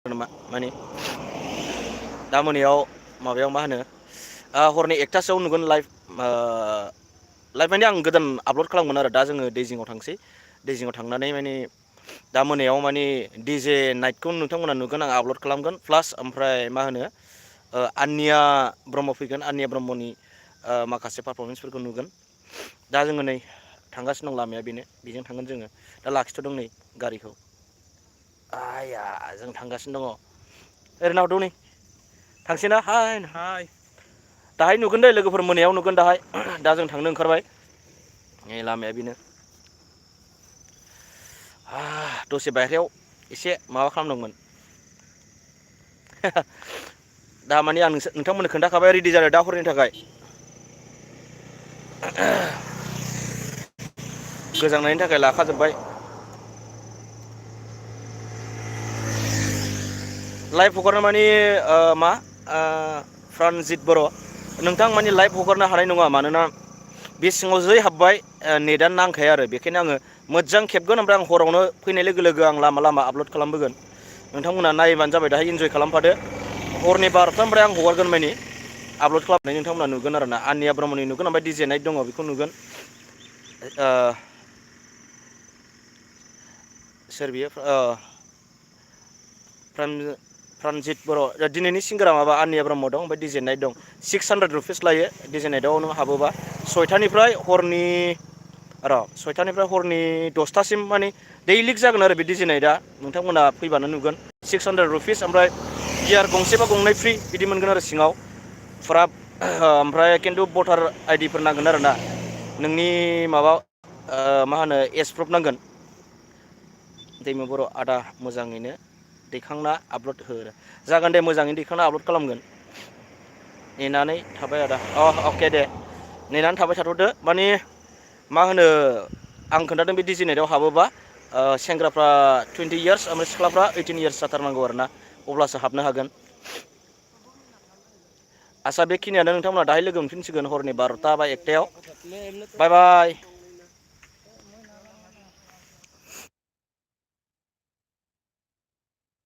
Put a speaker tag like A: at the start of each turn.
A: माने दा मोनायाव माबायाव मा होनो हरनि 1टासोआव नुगोन लाइभ माने आं गोदान आपल'ड खालामगोन आरो दा जोङो दैजिंआव थांसै दैजिंआव थांनानै माने दा मोनायाव माने डिजे नाइटखौ नोंथांमोना नुगोन आं आपल'ड खालामगोन प्लास ओमफ्राय मा होनो आन्निया ब्रह्म फैगोन आन्निया ब्रह्मनि माखासे पारफरमेन्सफोरखौ नुगोन दा जोङो नै थांगासिनो दं लामाया बेजों थांगोन जोङो दा लाखिथ'दों नै गारिखौ आइया जों थांगासिनो दङ ओरैनो हरदों नै थांसैना हाय दाहाय नुगोन दे लोगोफोर मोनायाव नुगोन दाहाय दा जों थांनो ओंखारबाय नै लामाया बेनो दसे बायहेरायाव एसे माबा खालामदोंमोन दा माने आं नोंथांमोननो खोन्थाखाबाय रेडि जादों दा हरनि थाखाय गोजांनायनि थाखाय लाखाजोब्बाय लाइभ हगारनो माने मा प्रानजित बर' नोंथां माने लाइभ हगारनो हानाय नङा मानोना बे सिङाव जै हाबबाय नेटआनो नांखाया आरो बेखायनो आङो मोजां खेबगोन ओमफ्राय आं हरावनो फैनाय लोगो लोगो आं लामा लामा आपल'ड खालामबोगोन नोंथांमोना नायबानो जाबाय दाहाय इन्जय खालामफादो हरनि 12टानिफ्राय आं हगारगोन माने आपल'ड खालामनाय नोंथांमोना नुगोन आरो ना आन्निया ब्रह्मनि नुगोन ओमफ्राय डिजे नाइट दङ बेखौ नुगोन सोर बियो प्रानजित बर' दिनैनि सिंगारा माबा आन्निया ब्रह्म दं ओमफ्राय डिजे नाइट दं 600 रुपिस लायो डिजे नाइटआव नों हाबोबा सयथानिफ्राय हरनि 10टासिम माने दैलिक जागोन आरो बे डिजे नाइटआ नोंथांमोना फैबानो नुगोन 600 रुपिस ओमफ्राय गियार गंसे बा गंनै फ्रि बिदि मोनगोन आरो सिङाव फुरा ओमफ्राय खिन्थु भटार आइडिफोर नांगोन आरो ना नोंनि माबा मा होनो एज प्रुफ नांगोन दैमु बर' आदा मोजाङैनो दैखांना आपल'ड हो जागोन दे मोजाङैनो दैखांना आपल'ड खालामगोन नेनानै थाबाय आदा अके दे नेनानै थाबाय थाथ'दो माने मा होनो आं खोन्थादों बे डिजे नाइटआव हाबोबा सेंग्राफ्रा 20 इयार्स ओमफ्राय सिख्लाफ्रा 18 इयार्स जाथारनांगौ आरो ना अब्लासो हाबनो हागोन आदसा बेखिनियानो नोंथांमोना दाहाय लोगो मोनफिनसिगोन हरनि 12टा बा 1टायाव बाय बाय